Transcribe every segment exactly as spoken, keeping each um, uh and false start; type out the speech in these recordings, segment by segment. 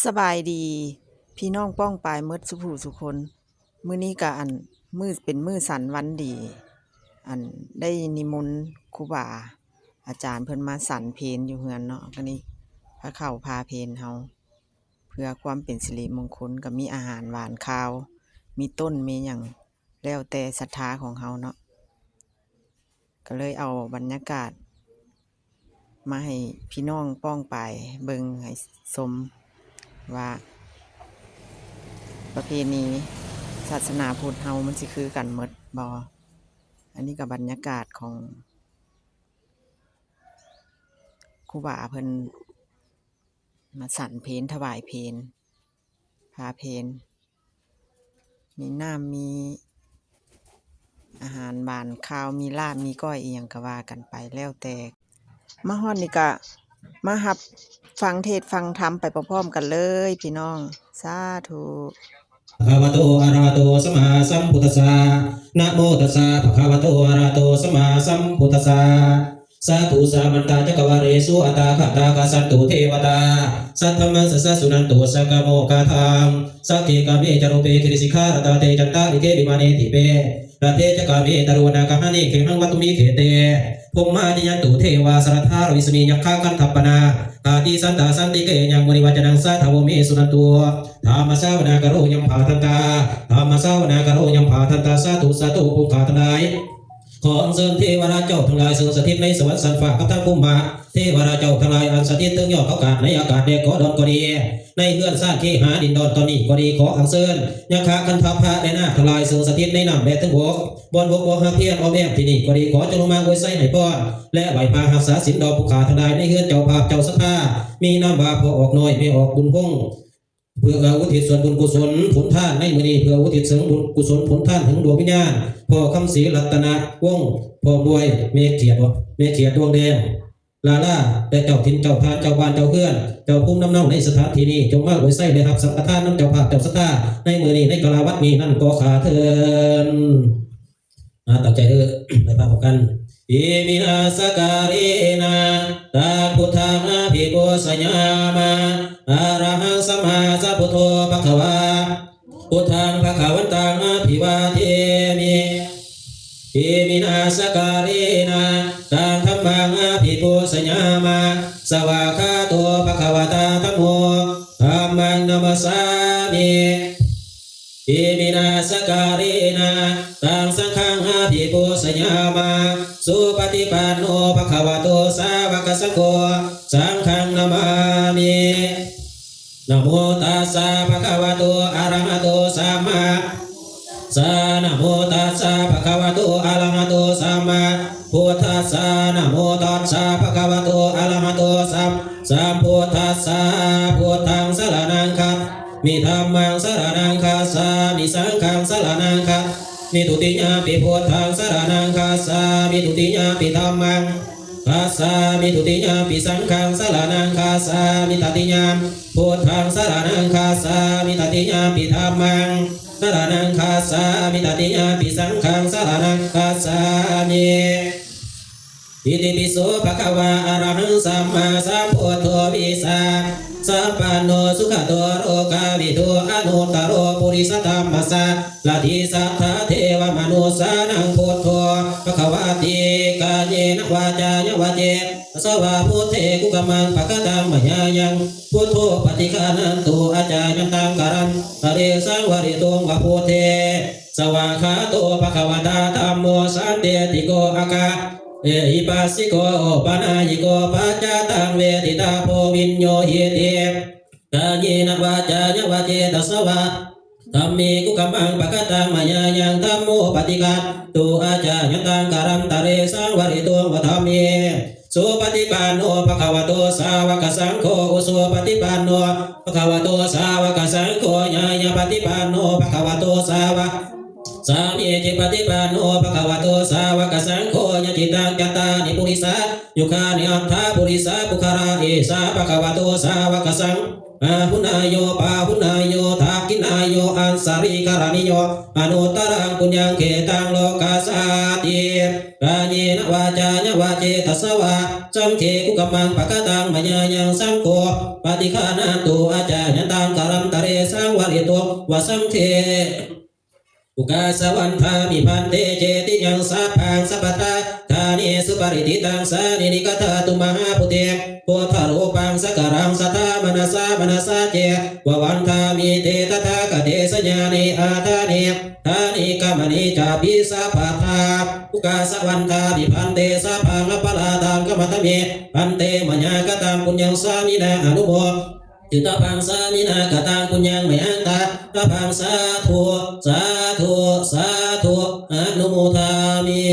สบายดี พี่น้องป้องปายหมดสุผู้สุคน มื้อนี้ก็อันมื้อเป็นมื้อสันวันดี อันได้นิมนต์ครูบาอาจารย์เพิ่นมาสันเพลอยู่เฮือนเนาะ ก็นี่พาเข้าพาเพลเฮา เพื่อความเป็นสิริมงคล ก็มีอาหารหวานคาว มีต้นมีหยังแล้วแต่ศรัทธาของเฮาเนาะ ก็เลยเอาบรรยากาศ มาให้พี่น้องป้องปายเบิ่งให้ชมว่า ประเพณีศาสนาพุทธเฮามันสิคือกันหมดบ่ อันนี้ก็บรรยากาศของครูบาเพิ่นมาสันเพลถวายเพลพาเพล มีน้ำมีอาหารหวานคาว มีลาบมีก้อยอีหยังก็ว่ากันไปแล้วแต่ มาฮอดนี่ก็มารับฟังเทศน์ฟังธรรมไปพร้อมๆกันเลยพี่น้อง สาธุ Bhagavato arahato sammāsambuddhassa. Namo tassa bhagavato arahato sammāsambuddhassa. Sādhu samantā cakkavāḷesu atrāgacchantu devatā. Saddhammaṃ sadassi suṇantu saggamokkhadaṃ. Sagge kāme ca rūpe girisikharataṭe cantalikkhe vimāne dīpe raṭṭhe ca gāme taruvanagahane gehavatthumhi khette bhummā cāyantu devā jalathalavisame yakkhagandhabbanāgā tiṭṭhantā santike yaṃ munivaravacanaṃ sādhavo me suṇantu. Dhammassavanakālo ayam bhadantā. Dhammassavanakālo ayam bhadantā. Sādhu sādhu ผู้ข้าทั้งหลาย ขออัญเชิญเทวราชเจ้าทั้งหลายซึ่งสถิตในสวรรค์ชั้นฟ้ากับทั้งภูมิมาเทวราชเจ้าทั้งหลายอันสถิตถึงยอดเขากาดในอากาศแดนขอดอนก็ดี ในเฮือนซ่านเคหาดินดอนตอนนี้ก็ดี ขออัญเชิญยักขะคันธะพะและนาคทั้งหลายซึ่งสถิตในน้ำและเทิงบก บ่อนบกบ่อฮักเพียงอ้อมแอมที่นี่ก็ดี ขอจงลงมาอวยชัยให้พรและไหว้พระรักษาศีลดอกผู้ข้าทั้งหลายในเฮือนเจ้าภาพเจ้าศรัทธา มีนามว่าพ่อออกน้อย แม่ออกบุญพงษ์ เพื่ออุทิศส่วนบุญกุศลผลทานในมื้อนี้ เพื่ออุทิศส่วนบุญกุศลผลทานถึงดวงวิญญาณพ่อคำศรีรัตนวงศ์ พร้อมด้วยแม่เขียดบ่ แม่เขียดดวงแดง ลาลา และเจ้าถิ่นเจ้าทานเจ้าบ้านเจ้าเฮือน เจ้าภูมิลำเนาในสถานที่นี้ จงมาอวยชัยได้รับสังฆทานนำเจ้าภาพเจ้าศรัทธาในมื้อนี้ในกาลาวัตนี้นั่นก็ข้าเทิน อ่า ตั้งใจเด้อ ไปพร้อมกัน Iminā sakkārena taṃ buddhaṃ abhipūjayāma. Arahaṃ sammāsambuddho bhagavā. Buddhaṃ bhagavantaṃ abhivādemi. Iminā sakkārena taṃ dhammaṃ abhipūjayāma. Svākkhāto bhagavatā dhammo. Dhammaṃ namassāmi. Iminā sakkārena taṃ saṅghaṃ abhipūjayāma. Supaṭipanno bhagavato sāvakasaṅgho. Saṅghaṃ namāmi. Namo tassa bhagavato arahato sammā sa. Namo tassa bhagavato arahato sammāsambuddhassa. Namo tassa bhagavato arahato sammāsambuddhassa. Buddhaṃ saraṇaṃ gacchāmi. Dhammaṃ saraṇaṃ gacchāmi. Saṅghaṃ saraṇaṃ gacchāmi. Dutiyampi buddhaṃ saraṇaṃ gacchāmi. Dutiyampi dhammaṃ gacchāmi. Dutiyampi saṅghaṃ saraṇaṃ gacchāmi. Tatiyampi buddhaṃ saraṇaṃ gacchāmi. Tatiyampi dhammaṃ saraṇaṃ gacchāmi. Tatiyampi saṅghaṃ saraṇaṃ gacchāmi. Itipi so bhagavā arahaṃ sammāsambuddho vijjāsampanno sugato lokavidū anuttaro purisadammasārathi satthā devamanussānaṃ buddho bhagavāti. Kāyena vācāya va cetasā vā buddhe kukammaṃ pakataṃ mayā yaṃ buddho paṭiggaṇhatu accayantaṃ kālantare saṃvarituṃ va buddhe. Svākkhāto bhagavatā dhammo sandiṭṭhiko akāliko ehipassiko opanayiko paccattaṃ veditabbo viññūhīti. Kāyena vācāya va cetasā vā dhamme kukammaṃ pakataṃ mayā yaṃ dhammo paṭiggaṇhatu accayantaṃ kālantare saṃvarituṃ va dhamme. Supaṭipanno bhagavato sāvakasaṅgho, ujupaṭipanno bhagavato sāvakasaṅgho, ñāyapaṭipanno bhagavato sāva sāmīcipaṭipanno bhagavato sāvakasaṅgho, yadidaṃ cattāri purisayugāni aṭṭha purisapuggalā, esa bhagavato sāvakasaṅgho āhuneyyo pāhuneyyo dakkhiṇeyyo añjalikaraṇīyo anuttaraṃ puññakkhettaṃ lokassāti. kāyena vācāya va cetasā vā, saṅghe kukammaṃ pakataṃ mayā yaṃ, saṅgho paṭiggaṇhatu accayantaṃ, kālantare saṃvarituṃ va saṅghe. Ukāsa vandāmi bhante cetiyaṃ sabbaṃ sabbaṭṭhānesu parittaṃ, sārīrikadhātu mahābodhiṃ buddharūpaṃ sakalaṃ sadā, manasā manasā ceva vandāmi te tathāgate, sayane āsane ṭhāne gamane cāpi sabbadā. Ukāsa vandāmi bhante sabbaṃ aparādhaṃ khamatha me bhante, mayā kataṃ puññaṃ sāminā anumo ditabbaṃ, sāminā kataṃ puññaṃ mayhaṃ dātabbaṃ, sādhu sādhu sādhu anumodāmi.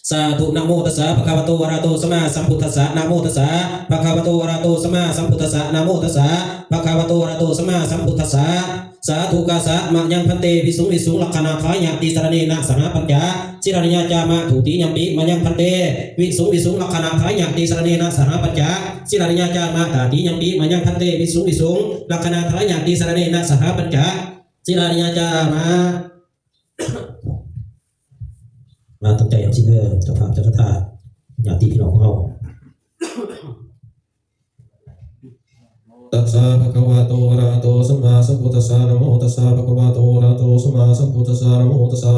Sādhu. Namo tassa bhagavato arahato sammāsambuddhassa. Namo tassa bhagavato arahato sammāsambuddhassa. Namo tassa bhagavato arahato sammāsambuddhassa. Sādhu. Ukāsa mayaṃ bhante visuṃ visuṃ rakkhaṇatthāya tisaraṇena saha pañca sīlāni yācāma. Dutiyampi mayaṃ bhante visuṃ visuṃ rakkhaṇatthāya tisaraṇena saha pañca sīlāni yācāma. Tatiyampi mayaṃ bhante visuṃ visuṃ rakkhaṇatthāya tisaraṇena saha pañca sīlāni yācāma. มาตั้งใจเอาศีลเด้อ เจ้าภาพเจ้าศรัทธา ญาติพี่น้องของเรา Tassa bhagavato arahato sammāsambuddhassa. Namo tassa bhagavato arahato sammāsambuddhassa. Namo tassa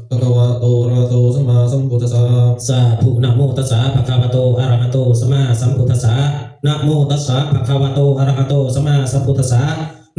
bhagavato arahato sammāsambuddhassa. Sādhu. Namo tassa bhagavato arahato sammāsambuddhassa. Namo tassa bhagavato arahato sammāsambuddhassa.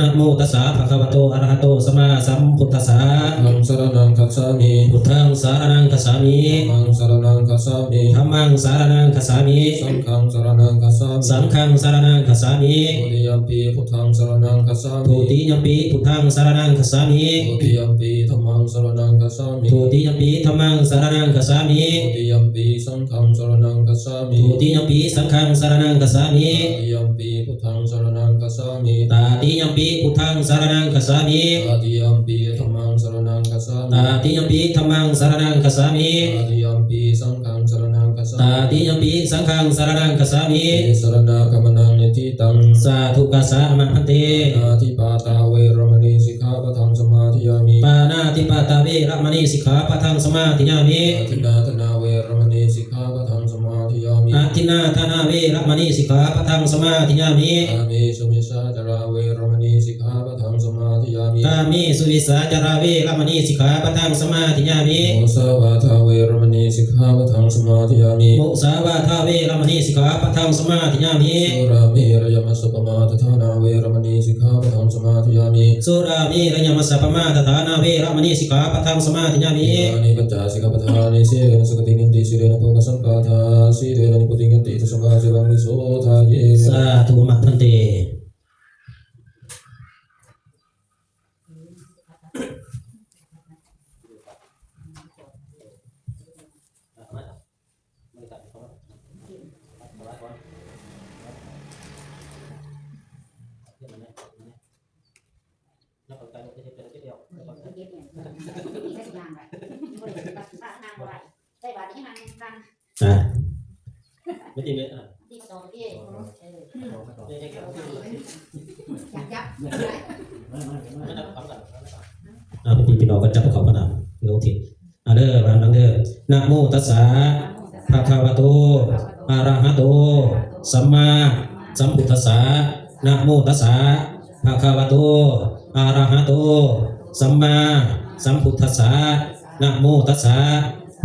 Namo tassa bhagavato arahato sammāsambuddhassa. Buddhaṃ saraṇaṃ gacchāmi. Buddhaṃ saraṇaṃ gacchāmi. Dhammaṃ saraṇaṃ gacchāmi. Dhammaṃ saraṇaṃ gacchāmi. Saṅghaṃ saraṇaṃ gacchāmi. Saṅghaṃ saraṇaṃ gacchāmi. Dutiyampi buddhaṃ saraṇaṃ gacchāmi. Dutiyampi buddhaṃ saraṇaṃ gacchāmi. Dutiyampi dhammaṃ saraṇaṃ gacchāmi. Dutiyampi dhammaṃ saraṇaṃ gacchāmi. Dutiyampi saṅghaṃ saraṇaṃ gacchāmi. Dutiyampi saṅghaṃ saraṇaṃ gacchāmi. Tatiyampi buddhaṃ saraṇaṃ gacchāmi. Tatiyampi buddhaṃ saraṇaṃ gacchāmi. Tatiyampi dhammaṃ saraṇaṃ gacchāmi. Tatiyampi dhammaṃ saraṇaṃ gacchāmi. Tatiyampi saṅghaṃ saraṇaṃ gacchāmi. Tatiyampi saṅghaṃ saraṇaṃ gacchāmi. Tisaraṇagamanaṃ niṭṭhitaṃ. Sādhu. Ukāsa ma bhante. Pāṇātipātā veramaṇī sikkhāpadaṃ samādiyāmi. Pāṇātipātā veramaṇī sikkhāpadaṃ samādiyāmi. Adinnādānā veramaṇī sikkhāpadaṃ samādiyāmi. Adinnādānā veramaṇī sikkhāpadaṃ samādiyāmi. Kāmesu micchācārā veramaṇī sikkhāpadaṃ samādiyāmi. Kāmesu micchācārā veramaṇī sikkhāpadaṃ samādiyāmi. Musāvādā veramaṇī sikkhāpadaṃ samādiyāmi. Musāvādā veramaṇī sikkhāpadaṃ samādiyāmi. Surāmerayamajjapamādaṭṭhānā veramaṇī sikkhāpadaṃ samādiyāmi. Surāmerayamajjapamādaṭṭhānā veramaṇī sikkhāpadaṃ samādiyāmi. Imāni pañca sikkhāpadāni. Sīlena sugatiṃ yanti, sīlena bhogasampadā, sīlena nibbutiṃ yanti, tasmā sīlaṃ visodhaye. Sādhu ma bhante. Ah. ອ່າ ພີ່ນ້ອງກໍຈັບເຂົ້າພະນາມ ລົງທິດ ອ່າ ເດີ ວາງຫຼັງເດີ. Namo tassa bhagavato arahato sammāsambuddhassa. Namo tassa bhagavato arahato sammāsambuddhassa. Namo tassa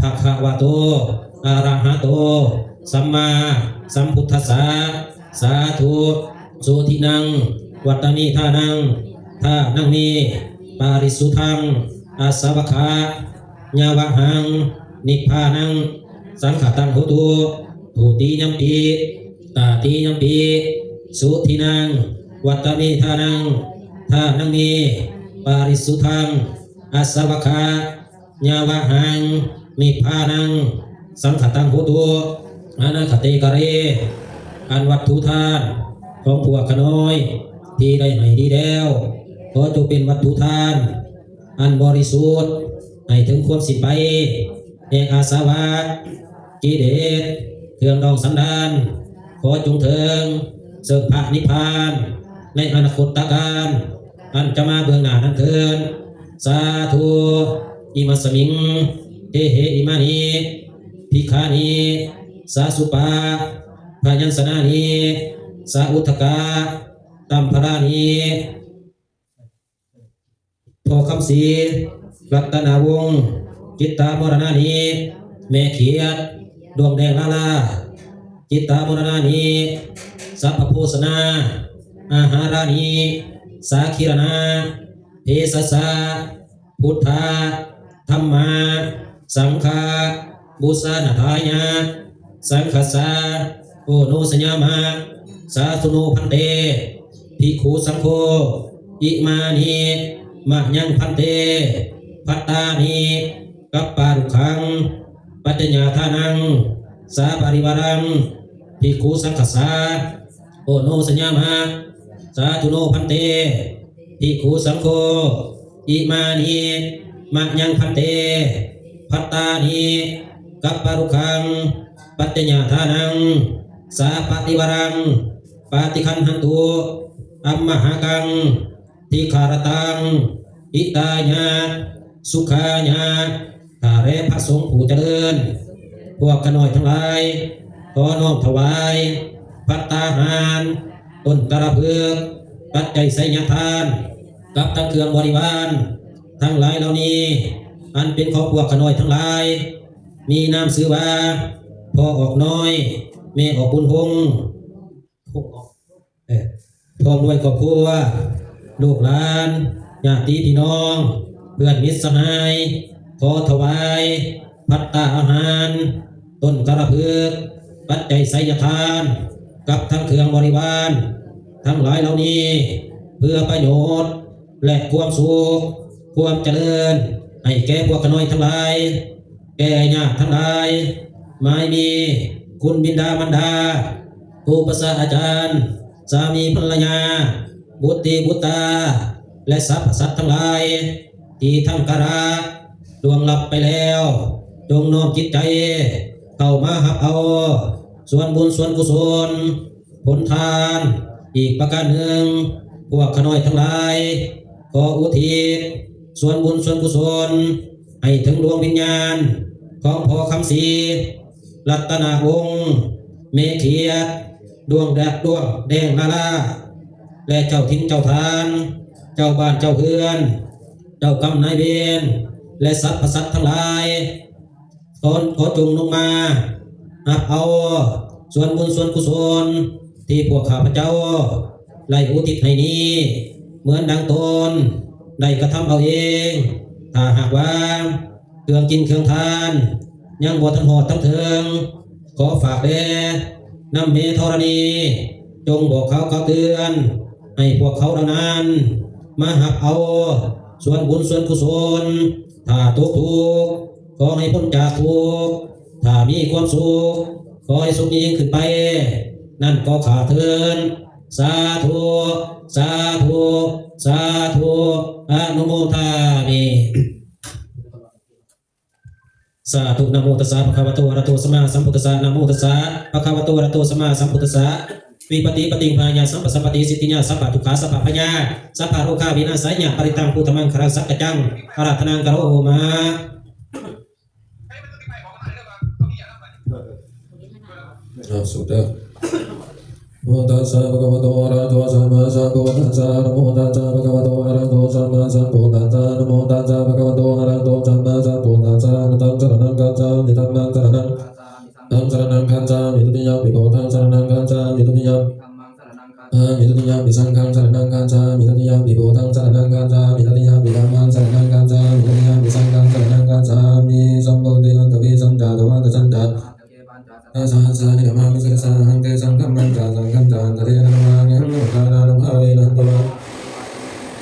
bhagavato arahato sammāsambuddhassa. Sādhu. Sudinnaṃ vadamidānaṃ, dānaṃ me parisuddhaṃ āsavakkhayāvahaṃ nibbānaṃ saṅkhātaṃ hotu. Dutiyampi tatiyampi sudinnaṃ vadamidānaṃ, dānaṃ me parisuddhaṃ āsavakkhayāvahaṃ nibbānaṃ saṅkhātaṃ hotu. ອະນາຄະເຕກາເລ ອັນວັດຖຸທານຂອງພວກຂ້ານ້ອຍທີ່ໄດ້ໃຫ້ດີແລ້ວ ຂໍຈົ່ງເປັນວັດຖຸທານອັນບໍລິສຸດ ໃຫ້ເຖິງຄວາມສິ້ນໄປແຫ່ງອາສະວະ ກິເລດ ເຄື່ອງດອງສັນດານ. ຂໍຈົ່ງເຖິງເຊິ່ງພະນິບພານໃນອະນາຄົດຕະການອັນຈະມາເບື້ອງໜ້ານັ້ນເທີນ. Sādhu. Imasmiṃ Dehe imāni dighāni sasupabyañjanāni saudakatambalāni. พ่อคำศรี รัตนวงศ์ จิตตามรณานิ แม่เขียด ดวงแดงลาลา จิตตามรณานิ สัพพโภชนา อาหารานิ สาคิรณา เภสัชชา พุทธา ธัมมา สังฆา บูชานาทายะ สังฆัสสา โอโนชยามะ สาธุโน ภันเต ภิกขุสังโฆ อิมานิ มะยัง ภันเต ภัตตานิ กัปปารุกขัง ปัจจยาทานัง สาปริวารัง ภิกขุสังฆัสสา โอโนชยามะ สาธุโน ภันเต ภิกขุสังโฆ อิมานิ มะยัง ภันเต ภัตตานิ กัปปารุกขัง ปัจจยาทานัง สาปริวารัง ปาติคัณหันตุ อัมมหากัง ทิคารตัง หิตายะ สุขายะ ข้าแต่พระสงฆ์ผู้เจริญ พวกข้าน้อยทั้งหลาย ขอน้อมถวาย ภัตตาหาร ต้นกระเพือก ปัจจัยไสยทาน กับทั้งเครื่องบริวาร ทั้งหลายเหล่านี้ อันเป็นของพวกข้าน้อยทั้งหลาย มีนามชื่อว่า พ่อออกน้อย แม่ออกบุญฮง เอ่อ พร้อมด้วยครอบครัว ลูกหลาน ญาติพี่น้อง เพื่อนมิตรสหาย ขอถวาย ภัตตาหาร ต้นกระเพือก ปัจจัยไสยทาน กับทั้งเครื่องบริวาร ทั้งหลายเหล่านี้ เพื่อประโยชน์ และความสุข ความเจริญ ให้แก่พวกข้าน้อยทั้งหลาย แก่ญาติทั้งหลาย หมายมี คุณบิดามารดา ครูอุปัชฌาย์อาจารย์ สามีภรรยา บุตรีบุตรา และสรรพสัตว์ทั้งหลาย ที่ท่านกระล่วงลับไปแล้ว จงน้อมจิตใจ เข้ามารับเอา ส่วนบุญส่วนกุศล ผลทาน อีกประการหนึ่ง พวกข้าน้อยทั้งหลาย ขออุทิศ ส่วนบุญส่วนกุศล ให้ถึงดวงวิญญาณ ของพ่อคำศรี รัตนวงศ์ แม่เขียด ดวงแดง ดวงแดงลาลา และเจ้าถิ่นเจ้าฐาน เจ้าบ้านเจ้าเฮือน เจ้ากรรมนายเวร และสรรพสัตว์ทั้งหลาย ขอ ขอจงลงมา รับเอา ส่วนบุญส่วนกุศล ที่พวกข้าพเจ้า ได้อุทิศให้นี้ เหมือนดังตน ได้กระทำเอาเอง ถ้าหากว่า เครื่องกินเครื่องทาน ยังบ่ทันฮอดทันเถิง ขอฝากแด่ นำแม่ธรณี จงบอกข่าวกล่าวเตือน ให้พวกเขาเหล่านั้น มารับเอา ส่วนบุญส่วนกุศล ถ้าตกทุกข์ ขอให้พ้นจากทุกข์ ถ้ามีความสุข ขอให้สุขยิ่งขึ้นไป นั่นก็ข้าเทิน สาธุ สาธุ สาธุ อนุโมทามิ Sādhu. Namo tassa bhagavato arahato sammāsambuddhassa. Namo tassa bhagavato arahato sammāsambuddhassa. Vipattipaṭibāhāya sabbasampattisiddhiyā sabbadukkha sabbabhayā sabbarogavināsāya parittaṃ brūtha maṅgalaṃ sakkaccaṃ ārādhanaṃ karoma. อ่ะ สวดเด้อ Namo tassa bhagavato arahato sammāsambuddhassa. Namo tassa bhagavato arahato sammāsambuddhassa. Namo tassa bhagavato arahato sammāsambuddhassa. Buddhaṃ saraṇaṃ gacchāmi. Dhammaṃ saraṇaṃ gacchāmi. Saṅghaṃ saraṇaṃ gacchāmi. Dutiyampi buddhaṃ saraṇaṃ gacchāmi. Dutiyampi dhammaṃ saraṇaṃ gacchāmi. Dutiyampi saṅghaṃ saraṇaṃ gacchāmi. Dutiyampi buddhaṃ saraṇaṃ gacchāmi. Dutiyampi dhammaṃ saraṇaṃ gacchāmi. Dutiyampi saṅghaṃ saraṇaṃ gacchāmi. Sambuddhe aṭṭhavīsañca dvādasañca sahassāni namāmi sirasā ahaṃ. Tesaṃ dhammañca saṅghañca ādarena namāmihaṃ. Namakārānubhāvena hantvā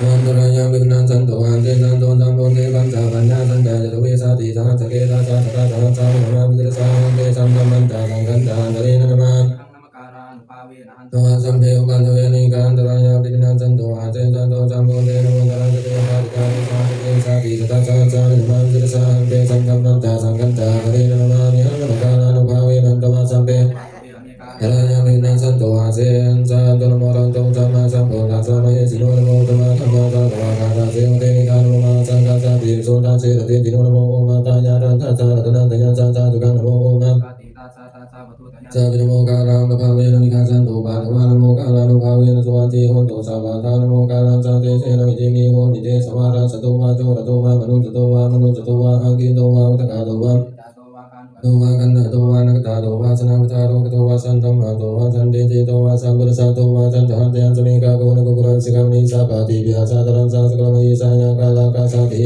antarāyāpi vinassantu asesato. Sambuddhe pañcapaññāsañca catuvīsati sahassake dasasatasahassāni namāmi sirasā ahaṃ. Tesaṃ dhammañca saṅghañca ādarena namāmihaṃ. Namakārānubhāvena hantvā sabbe upaddave anekā antarāyāpi vinassantu asesato. Sambuddhe navuttarasate sahassaṭṭhānaṃ sahassake satasahassāni namāmi sirasā ahaṃ. Tesaṃ dhammañca saṅghañca ādarena namāmihaṃ. Namakārānubhāvena hantvā sabbe antarāyāpi vinassantu asesato. Namo arahato sammāsambuddhassa mahesino. Namo uttamadhammassa svākkhātasseva tenidha. Namo mahāsaṅghassāpi visuddhasīladiṭṭhino. Namo omātyāraddha Sā ratanattayassa sādhukaṃ namo oma. Sabbe namokārappabhāvena vigacchantu upaddavā, namokārānubhāvena suvatthi hotu sabbadā, namokārassa tejena vidhimhi homi tejavā. Rasato vā corato vā panussako vā amanusako vā aggito vā udakato vā to vā gandhato vā nāgato vā janapadarogato vā saddhammato vā sandiṭṭhito vā sampurattato vā sattahassañca meghaguṇakukkurasikhamatisapattipiyajātarassa sakalaṃ ahisāya kālakassāti.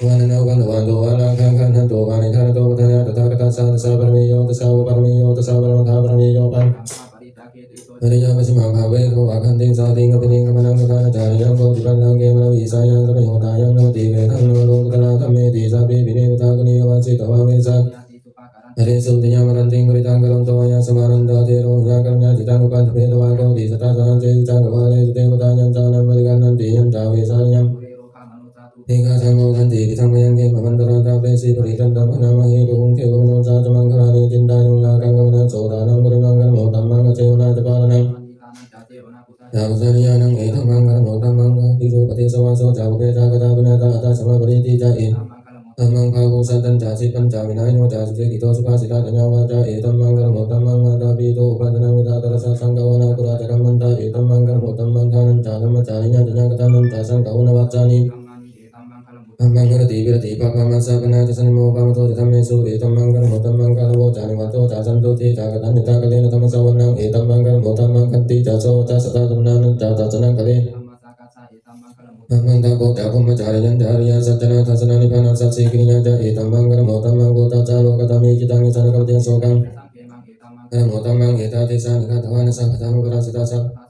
Nānāropato vā nānārupaddhato vā nāgagghaṇato vā nidānato paṭṭhāya tathāgatassa dasapāramiyo dasaupaparamiyo dasaparamatthapāramiyo pañca parittā pacchimabbhave bhavagandhiṃ jātiṃ abhinikkhamanaṃ padhānacariyaṃ bodhipallaṅke māravijayaṃ sabbaññutañāṇappaṭivedhaṃ navalokuttaradhammeti. Sabbepi me buddhaguṇe avajjitvā vesāliyā tīsu pākārantaresu tiyāmarattiṃ parittaṃ karonto āyasmato therā viya karuṇācittaṃ upaṭṭhapetvā koṭisatasahassesu cakkavāḷesu devatā yassāṇaṃ paṭiggaṇhanti yañca vesāliyaṃ pure rogā manussadukkhadomanassupāyāsā modanti. Khippaṃ bhayaṃ khippamantaradhāpesi parittaṃ taṃ bhaṇāma he. Bāhuṃ devamanussā ca maṅgalāni acintayuṃ ākaṅkhamānasodānaṃ purimaṃ maṅgalam uttamaṃ asevanā ca bālānaṃ ca pujānānaṃ etammaṅgalamuttamaṃ. Tiropadesavatso ca pubbe ca katapuññatā attasammāpaṇidhi ca etammaṅgalamuttamaṃ. Bāhusaccañca sippañca vinayo ca susikkhito subhāsitā ca yā vācā etammaṅgalamuttamaṃ. Mātāpituupaṭṭhānaṃ puttadārassa saṅgaho anākulā ca kammantā etammaṅgalamuttamaṃ. Dānañca dhammacariyā ca ñātakānañca saṅgaho anavajjāni etammaṅgalamuttamaṃ. Ahaṃ haratīti viharati pāpā majjapānā ca saññamo appamādo ca dhammesu etammaṅgalamuttamaṃ. Gāravo ca nivāto ca santuṭṭhī ca kataññutā kālena dhammassavanaṃ etammaṅgalamuttamaṃ. Khantī ca sovacassatā samaṇānañca dassanaṃ kāle dhammasākacchā etammaṅgalamuttamaṃ. Tapo ca brahmacariyañca ariyasaccāna dassanaṃ nibbānasacchikiriyā ca etammaṅgalamuttamaṃ. Phuṭṭhācārā katā me cittaṃ yassa na kampati asokaṃ etammaṅgalamuttamaṃ. Etādisāni katvāna sabbatthamaparājitā sabbā sotthī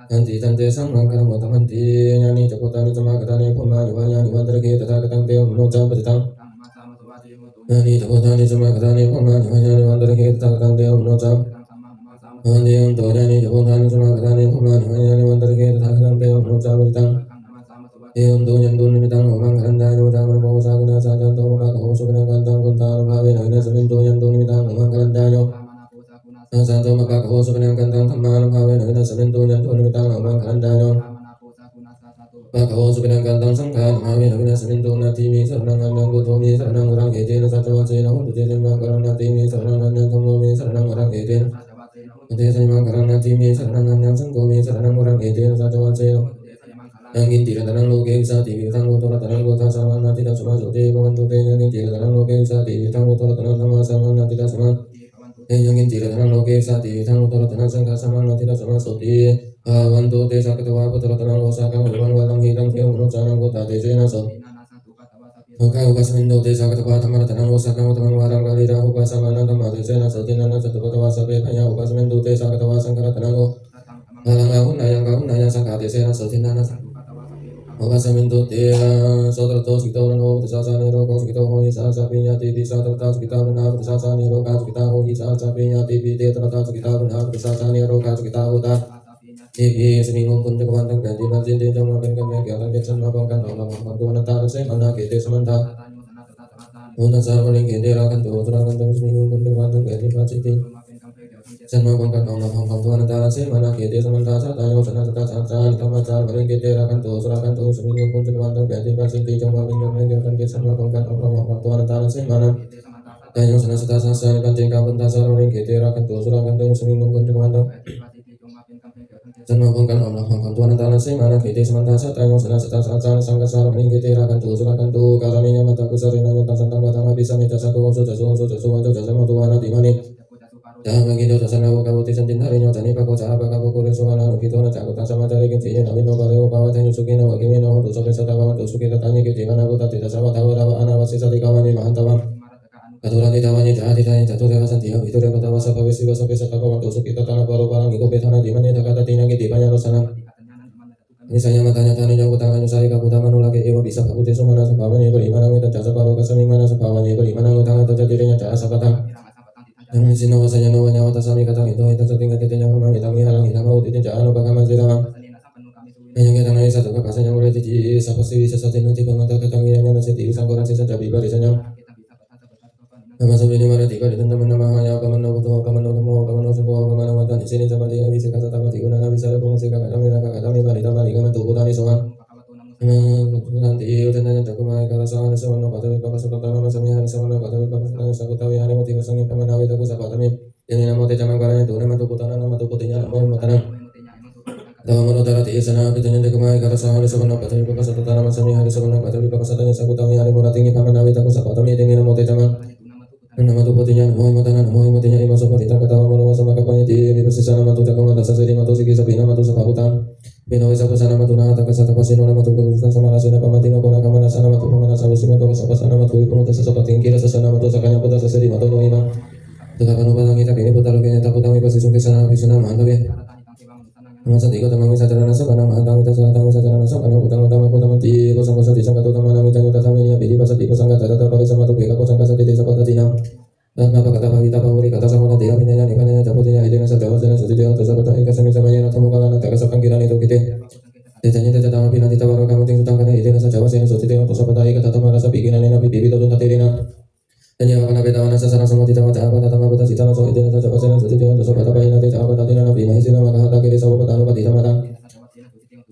gachanti tantesaṃ maṅgalamuttamanti. Yānīdha bhūtāni samāgatāni bhummāni vā yāni va antalikkhe tathāgataṃ devamanussapūjitaṃ yānīdha bhūtāni samāgatāni bhummāni vā yāni va antalikkhe tathāgataṃ devamanussapūjitaṃ sammānamassāma sotthī bhavantu. Yānīdha bhūtāni samāgatāni bhummāni vā yāni va antalikkhe tathāgataṃ devamanussapūjitaṃ sammānamassāma sotthī bhavantu. Yandunnimittaṃ avamaṅgalañca yo cāmanāpo sakuṇassa saddo pāpaggaho dussupinaṃ akantaṃ buddhānubhāvena vināsamentu. Yandunnimittaṃ avamaṅgalañca yo saddo pāpaggaho dussupinaṃ akantaṃ dhammānubhāvena vināsamentu. Yandunnimittaṃ avamaṅgalañca yo pāpaggaho dussupinaṃ akantaṃ saṅghānubhāvena vināsamentu. Natthi me saraṇaṃ aññaṃ buddho me saraṇaṃ varaṃ etena saccavajjena hotu te jayamaṅgalaṃ. Natthi me saraṇaṃ aññaṃ dhammo me saraṇaṃ varaṃ etena hotu te jayamaṅgalaṃ. Natthi me saraṇaṃ aññaṃ saṅgho me saraṇaṃ varaṃ etena saccavajjena hotu te jayamaṅgalaṃ. Yaṅkiñci ratanaṃ loke vijjati vividhaṃ puthu ratanaṃ buddhasamaṃ natthi tasmā sotthī bhavantu te. Yaṅkiñci ratanaṃ loke vijjati vividhaṃ puthu ratanaṃ dhammasamaṃ natthi tasmā sotthī bhavantu te. Yaṅkiñci ratanaṃ loke vijjati vividhaṃ puthu ratanaṃ saṅghasamaṃ natthi tasmā sotthī bhavantu te. Sakkatvā buddharatanaṃ osakaṃ uttamaṃ varaṃ hitaṃ devamanussānaṃ buddhatejena sotthinā nassantupaddavā sabbe rogā vūpasamentu te. Sakkatvā dhammaratanaṃ osakaṃ uttamaṃ varaṃ pariḷāhūpasamanaṃ dhammatejena sotthinā nassantupaddavā sabbe bhayā vūpasamentu te. Sakkatvā saṅgharatanaṃ o varaṃ āhuneyyaṃ pāhuneyyaṃ saṅghatejena sotthinā nassantupaddavā sabbe rogā vūpasamentu te. Sottarattho sukhito arahanto buddhasāsane rogā sukhito hohi saha sabbehi ñātibhi. Saha attarattā sukhitā arahanto buddhasāsane rogā sukhitā hohi saha sabbehi ñātibhi. Te attarattā sukhitā arahanto buddhasāsane rogā sukhitā hotha saha sabbehi ñātibhi. Yasmiṃ hohi puññakabbataṃ keci pācitthi ca mā penkaphe kyatthaṃ cessanā bhavantaṃ avalokkantu anantarāyase mānake te samantā buddhasāvake te rakkhantu surakkhantu. Yasmiṃ hohi puññakabbataṃ keci pācitthi ca mā penkaphe kyatthaṃ cessanā bhavantaṃ avalokkantu anantarāyase mānake te samantā satayojanasatasahassāni dhammassāvake te rakkhantu surakkhantu. Yasmiṃ hohi puññakabbataṃ keci pācitthi ca mā penkaphe kyatthaṃ cessanā bhavantaṃ avalokkantu anantarāyase mānake te samantā satayojanasatasahassāni paccekabuddhasāvake te rakkhantu surakkhantu. Yasmiṃ hohi puññakabbataṃ keci pācitthi ca mā penkaphe kyatthaṃ cessanā bhavantaṃ avalokkantu anantarāyase mānake te samantā satayojanasatasahassāni saṅghasāvake te rakkhantu surakkhantu. Kālāni yāvatā kusalena yantaṃ santaṃ padaṃ abhisamecca sakko ujū ca suhujū ca suvaco cassa mudu anatimānī ca pāpaggaho ca suparuṭṭho ca samaṇo ca uddesi ca tiṇṇannaro ca nipako ca appagabbho kulesu ananugiddho. Na ca khuddaṃ samācare kiñci yena viññū pare upavadeyyuṃ. Sukhino vā khemino hontu sabbe sattā bhavantu sukhitattā. Ye keci pāṇabhūtatthi tasā vā thāvarā vā anavasesā dīghā vā ye mahantā vā madhukā aṇukathūlā. Tiṭṭhā vā ye ca adiṭṭhā ye ca dūre vasanti avidūre bhūtā vā sabbapāṇino. Sabbe sattā bhavantu sukhitattā. Na paro paraṃ nikubbetha nātimaññetha katthaci naṃ kiñci byārosanā. Aviccāya mattā yathā niyaṃ vuttaṃ āyusā ekaputtamanurakkhe evampi sabbabhūtesu mānasambhāvaye aparimāṇaṃ. Mettañca sabbalokasmiṃ mānasambhāvaye aparimāṇaṃ uddhaṃ adho ca tiriyañca asambādhaṃ. Averaṃ asapattaṃ tiṭṭhañca viharamhi. Sīse nivesanaṃ vā yāvatassa vigatamiddho etaṃ satiṃ adhiṭṭheyya brahmametaṃ vihāraṃ idhamāhu. Diṭṭhiñca anupagamma sīlavā dassanaṃ sīlaṃ samappannānaṃ. Nayaṃ khiḍḍaṃ na hi jātu gabbhaseyyaṃ pubbettha diṭṭhi sabbasiddhi. Sabbasīlissa jātimatthikamantā kataṃ viññāṇasīti visaṅkhāraṃ sīsañca viparisaññā. Appamādo viññāṇatthi parittaṃ. Dhammaṃ namassāmi appamādo buddho appamādo dhammo appamādo saṅgho appamādo bhanteti sirīsapāni avicchikā satāpatti uṇṇānābhī sarabū mūsikā. Katā me rakkhā katā me parittā parikkama tu bhūtāni sohaṃ Namo buddhāti. Ujjena cakkhuṃ mahākārassa harissavaṇṇo paṭhavippabhāso taṃ taṃ namassāmi harissavaṇṇaṃ paṭhavippabhāsetaṃ. Yassa buddhā viharati buddhivaraṃ sameyyāma, ṭhitā viharati buddhā saṅghamhi. Tena namo te ca maṅgalantu. Namatthu buddhānaṃ namatthu bodhiyā namo vimuttānaṃ. Taṃ vimuttarāti. Ujjena cakkhuṃ mahākārassa harissavaṇṇo paṭhavippabhāso taṃ taṃ namassāmi harissavaṇṇaṃ paṭhavippabhāsetaṃ. Yassa buddhā viharati buddhivaraṃ saṅghamhi. Tena namo te ca maṅgalantu. Namatthu bodhiyā namo vimuttānaṃ namo vimuttiyā. Imaṃ so parittaṃ katvā moro vāsamakappayīti. Vipassissa namatthu cakkhumantassa sirīmato sikhissappi namatthu sabbabhūtānaṃ. Pino vessabhussa namatthu nāhatakkassa tapassino namatthu kakutsatassa mārasenā pamādayo. Koṇāgamanassa namatthu brāhmaṇassa vusīmato kassapassā namatthu vipralambhassa sabbadhi aṅgīrasassa namatthu sakyaputtassa sirīmato no imaṃ dukkhapaṇṇupasaṅkicca pīḷiputtāroge ñātā buddhaṃ vipassisuṃ. Tessānaṃ bhikkhūnaṃ mahantave namassāmi gotamaṃ vijjācaraṇasampannaṃ mahantaṃ vijjācaraṇasampannaṃ buddhaṃ vandāma gautamaṃ ti. Kho saṅgho sārathi saṅkhāto dhammānaṃ vicayo tathāpariṇayo pītipassati. Kho saṅghassa diṭṭhaṃ katvāna paṭisaṅkhāto upekkhaṃ. Kho saṅghassa diṭṭhi sabbadassinā dhammappakattā bhāvitā bahulīkatā saṃvattati abhineyya nibbāneyya ca bodheyya. Etena saccavajjena sotthi te hotu sabbadā. Ekasmiṃ samaye raṭṭho moggallānañca kassapaṃ gilāne dukkhite. Te ca ñi te ca taṃ abhinanditvā rogā mucciṃsu taṅkhaṇe. Etena saccavajjena sotthi te hotu sabbadā. Ekadā dhammarājāpi gilāne nābhipīḷito cundattherena. Yaññeva bhaṇāpetvāna sāsanaṃ samādhitvā ca ābādhā tamhā buddhajītamaso. Etena saccavajjena sotthi te hotu sabbadā. Pahīnā te ca ābādhā dīnā nābhipīṇayusaṃ. Mārgapāthakkhilesu vappattā nuppaṭitamantā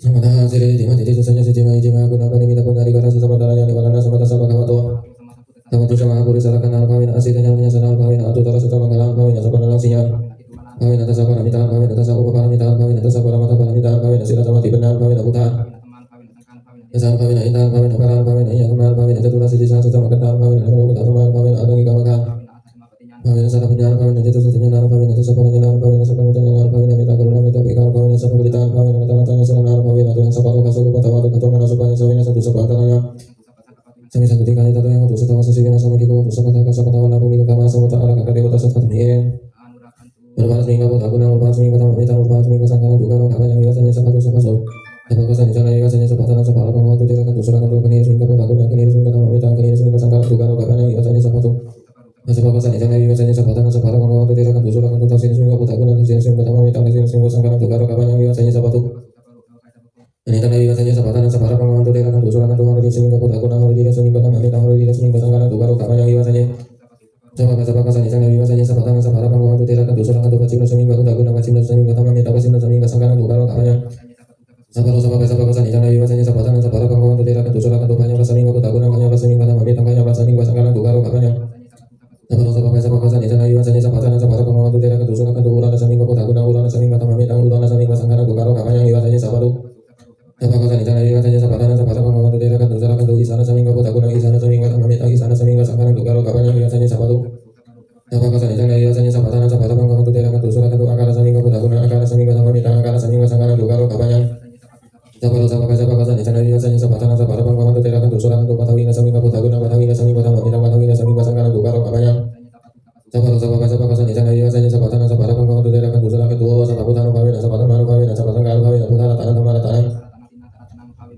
sabbadhā siri iddhimāniti sujayasiddhi mahiddhimā. Guṇāparimitapuññādhikāra sabbadharaññā nivāraṇasamatthasāvakā hotu. Taṃ vantu sammāhapurisalakkhaṇānubhāvena asītyānubyañjanānubhāvena aṭṭhuttarasatamaṅgalānubhāvena sabbaraṃ sīyānubhāvena dasapāramitānubhāvena dasaupaparamitānubhāvena dasaparamatthapāramitānubhāvena sīlasamādhipaññānubhāvena buddha dasānubhāvena indānubhāvena balānubhāvena ñeyyadhammānubhāvena caturāsītisahassadhammakkhandhānubhāvena navalokuttaradhammānubhāvena aṭṭhaṅgikamaggānubhāvena satapaññānubhāvena catusaccañāṇānubhāvena catusappaññāṇānubhāvena sabbamaṅgalānubhāvena mettākaruṇāmuditāupekkhānubhāvena sabbapūritānubhāvena ratanattayasaraṇānubhāvena aturānassaparogasokupaddavadukkhadomanassupāyāsā vinassantu sabbaantarāyā. Samettā sotthī kāyī dhātuyā hotu, sadā vācā sīlena samaṅgiko hotu, sabbattha kassa pattavāna bhūmigaṅgāmahāsamuddā ārakkhakā devatā sadā tumhe. Anurūpasmiṃ va buddhaguṇaṃ, anurūpasmiṃ va dhammametaṃ, anurūpasmiṃ va saṅghānaṃ, dukkharogabhayaṃ vivajjantu, sabbadukkha sabbaso. Sabbaghāsani caṇḍahi vivajjantu, sabbaṭhānaṃ sabbarogaṃ bhavantu te, rakkhantu surakkhantu. Gaṇīyasmiṃ va buddhaguṇaṃ, gaṇīyasmiṃ va dhammametaṃ, gaṇīyasmiṃ va saṅghānaṃ, dukkharogabhayaṃ vivajjantu, sabbaso. Sabbaghāsani caṇḍahi vivajjantu, sabbaṭhānaṃ sabbarogaṃ bhavantu te, rakkhantu surakkhantu. Dasīyasmiṃ va buddhaguṇaṃ, dasīyasmiṃ va dhammametaṃ, dasīyasmiṃ va saṅghānaṃ, dukkharogabhayaṃ vivajjantu, sabbaso. Anītanā vivajjantu, sabbaṭhānaṃ sabbarogaṃ bhavantu te, rakkhantu surakkhantu. Haratīyasmiṃ va buddhaguṇaṃ, haratīyasmiṃ va saṅghānaṃ, dukkharogabhayaṃ vivajjantu, sabbaso. Sabbappāsabhaghāsani caṇḍahi vivajjantu, sabbaṭhānaṃ sabbarogaṃ bhavantu te, rakkhantu surakkhantu. Pacchimarasmiṃ va buddhaguṇaṃ, pacchimarasmiṃ va dhammametaṃ, pacchimarasmiṃ va saṅghānaṃ, dukkharogabhayaṃ. Sabbaṭhānaṃ sabbappāsabhaghāsani caṇḍahi vivajjantu, sabbaṭhānaṃ sabbarogaṃ bhavantu te, rakkhantu surakkhantu. Bāhavarasmiṃ va buddhaguṇaṃ, bāhavarasmiṃ va dhammametaṃ, bāhavarasmiṃ va saṅghānaṃ, dukkharogabhayaṃ. Sabbaṭhānaṃ sabbappāsabhaghāsani caṇḍahi vivajjantu, sabbaṭhānaṃ sabbarogaṃ bhavantu te, rakkhantu surakkhantu. Uttaraṃ dasmiṃ va buddhaguṇaṃ, uttaraṃ dasmiṃ va dhammametaṃ, uttaraṃ dasmiṃ va saṅghānaṃ, dukkharogabhayaṃ vivajjantu, sabbaso. Sabbaghāsani caṇḍahi vivajjantu, sabbaṭhānaṃ sabbarogaṃ bhavantu te, rakkhantu surakkhantu. Īsānasmiṃ va buddhaguṇaṃ, īsānasmiṃ va dhammametaṃ, īsānasmiṃ va saṅghānaṃ, dukkharogabhayaṃ vivajjantu, sabbaso. Sabbaghāsani caṇḍahi vivajjantu, sabbaṭhānaṃ sabbarogaṃ bhavantu te, rakkhantu surakkhantu. Ākāsasmiṃ va buddhaguṇaṃ, ākāsasmiṃ va dhammametaṃ, ākāsasmiṃ va saṅghānaṃ, dukkharogabhayaṃ. Sabbaṭhānaṃ sabbappāsabhaghāsani caṇḍahi vivajjantu, sabbaṭhānaṃ sabbarogaṃ bhavantu te, rakkhantu surakkhantu. Paṭhaviṃ dasmiṃ va buddhaguṇaṃ, paṭhaviṃ dasmiṃ va dhammametaṃ, paṭhaviṃ dasmiṃ va saṅghānaṃ, dukkharogabhayaṃ. Sabbaṭhānaṃ sabbappāsabhaghāsani caṇḍahi vivajjantu, sabbaṭhānaṃ sabbarogaṃ bhavantu te, rakkhantu surakkhantu. Sabbabuddhānubhāvena, sabbadhammānubhāvena, sabbasaṅghānubhāvena, buddharatanaṃ dhammaratanaṃ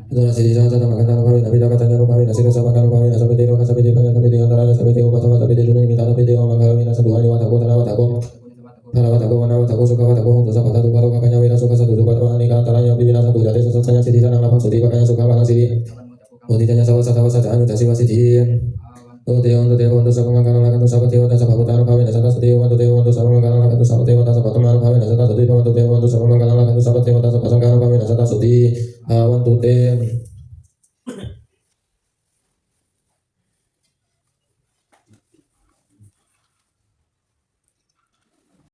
caturāsītisahassadhammakkhandhānubhāvena, piṭakattayānubhāvena, sīlasamākānubhāvena, sabbe te rogā, sabbe te bhayā, sabbe te antarāyā, sabbe te upaddavā, sabbe te dunnimittā, sabbe te avamaṅgalā vinassantu. Āyuvaḍḍhako dhanavaḍḍhako balavaḍḍhako vaṇṇavaḍḍhako sukhavaḍḍhako hotu sabbadā. Dukkharogabhayā verā sokā sattu cupaddavā anekā antarāyāpi vinassantu. Ca tejasā saccāya siddhiṃ dhanaṃ lābhaṃ sotthi bhāgyaṃ sukhaṃ balaṃ siri bodhi ca yasavā satavassā ca āyū ca jīvasiddhī bhavantu te. Bhavantu te. Bhavatu sabbamaṅgalaṃ, rakkhantu sabbadevatā, sabbabuddhānubhāvena sadā sotthī bhavantu te. Bhavatu sabbamaṅgalaṃ, rakkhantu sabbadevatā, sabbadhammānubhāvena sadā sotthī bhavantu te. Bhavatu sabbamaṅgalaṃ, rakkhantu sabbadevatā, sabbasaṅghānubhāvena sadā sotthī bhavantu te.